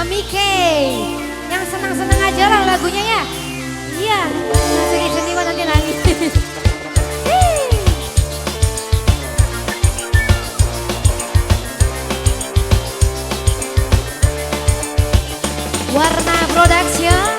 Mami K. Yang senang-senang aja lah lagunya ya. Iya, sedih-sedih mah nanti nangis. Warna Production.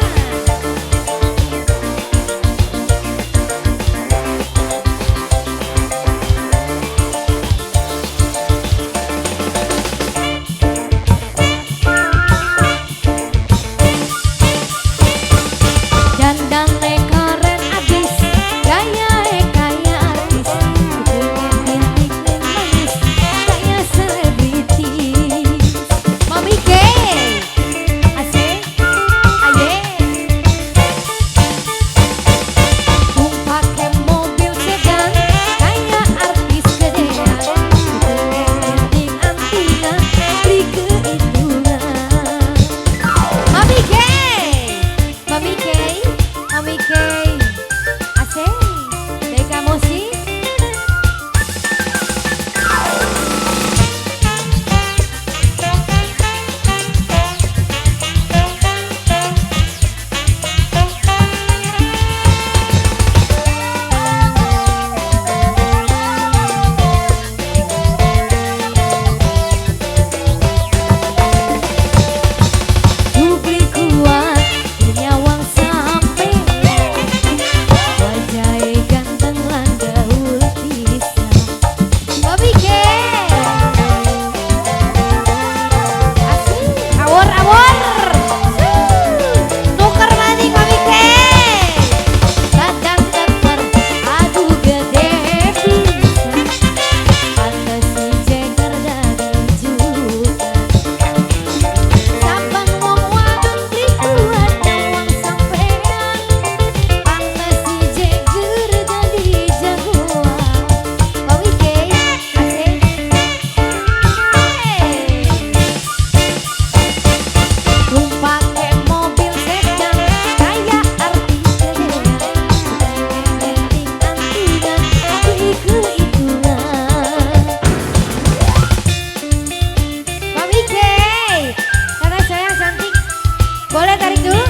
Boleh tarik dulu?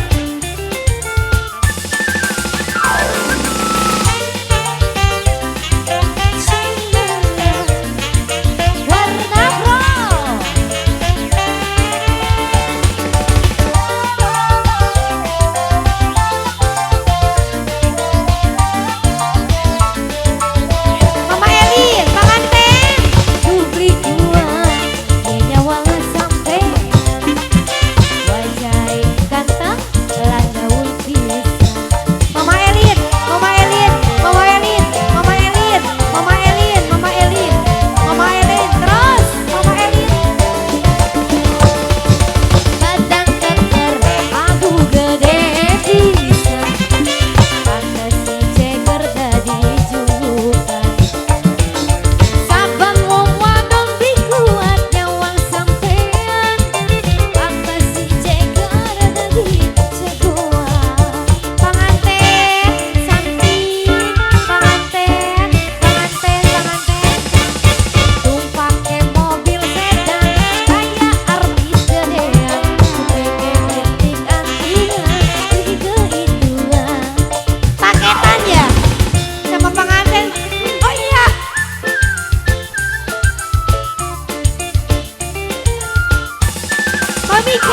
Warna Pro. Mama Elin, panganten. Dubli kuat, nyawa sampai wajah ganteng lan gaul pisan. Mama Elin, Mama Elin, Mama Elin, Mama Elin, Mama Elin, Mama Elin, Mama Elin, terus Mama Elin. Badan keker, aduh gede pisan. Pantes ceker dadi julukan. Saban wong wadon beli kuat nyawang sampean. Pantes ceker dadi jagoan. Panganten, Santi, panganten, panganten, panganten. Tumpake mobil sedan kayak artis gedean. Kupeke rintik antingan, kehitungan. Paketan ya sama pengantin. Oh iya. Mami K.